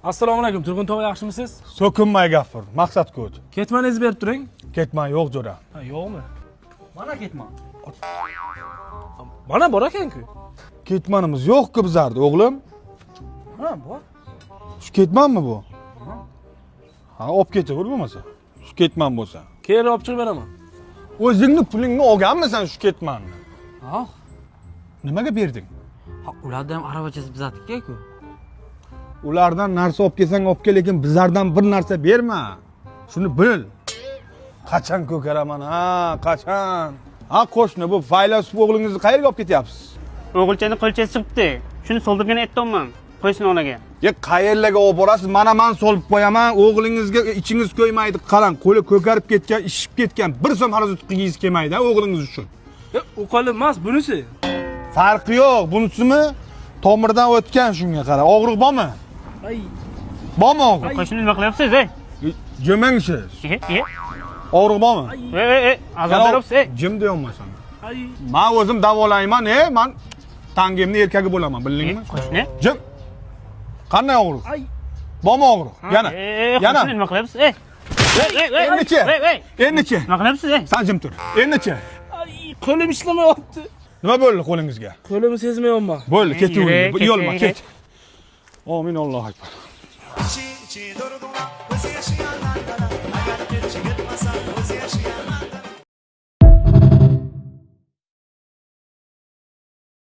Assalomu alaykum, Turg'un tog'a, yaxshimisiz? So'kinmay gapir, maqsadga o't. Ketmaningizni berib turing. Ketman yo'q, jo'ra. Ha, yo'qmi? Mana ketman. Mana bor ekan-ku. Ketmanimiz yo'q-ku bizarda, o'g'lim. Ha, bor. Shu ketmanmi bu? Ha, olib ketaver bo'lmasa. Shu ketman bo'lsa. Keyin olib chiqib beraman. O'zingni pulingni olganmisan shu ketmanni? Ha, Nimaga berding? ha, ularda ham aravachasi bizatiki-ku. Ulardan narsa olib kelsang olib kel, lekin bizlardan bir narsa berma. Shuni bil. Qachon ko'karaman, ha, qachon? Ha, qo'shni, bu faylasuf o'g'lingizni qayerga olib ketyapsiz? O'g'ilchani qo'lchasi chiqibdi. Shuni soldirgani aytyapman. Qo'ysin onaga. Ya qayerlarga olib borasiz? Mana man solib qo'yaman. O'g'lingizga ichingiz ko'ymaydi. Qarang, qo'li ko'karib ketgan, ishib ketgan. Bir so'm xarajat qilgingiz kelmaydi, ha, o'g'lingiz uchun. E, u qo'li emas, bunisi. Farqi yo'q. Bunisimi? Tomirdan o'tgan, shunga qara. Og'riq bormi? Ay, Bormi og'riq? Qo'shni, nima qilyapsiz, ey? Jimang siz. E, e, Og'riq bormi? ey, ey, ey, azob beryapsiz, ey. Jim deyapman sana. Ay. Man o'zim davolayman, e, man tangimni erkagi bo'laman, bildingmi? Qo'shni. Jim. Qanday og'riq? Ay. Bormi og'riq? Yana. Ey, Yana. qo'shni, nima qilyapsiz, ey? Ey, ey, ey, Endichi? ey, ey, Endichi? nima qilyapsiz, ey? San jim tur. Endichi? Ay, qo'lim ishlamayapti. Nima bo'ldi qo'lingizga? Qo'limni sezmayapman. Bo'ldi, ketaver. Yurek, Yo'lma, ket. ket. Amin, Allohu akbar. Chi chi dur dur, o'zi yashagan. Agar kechigib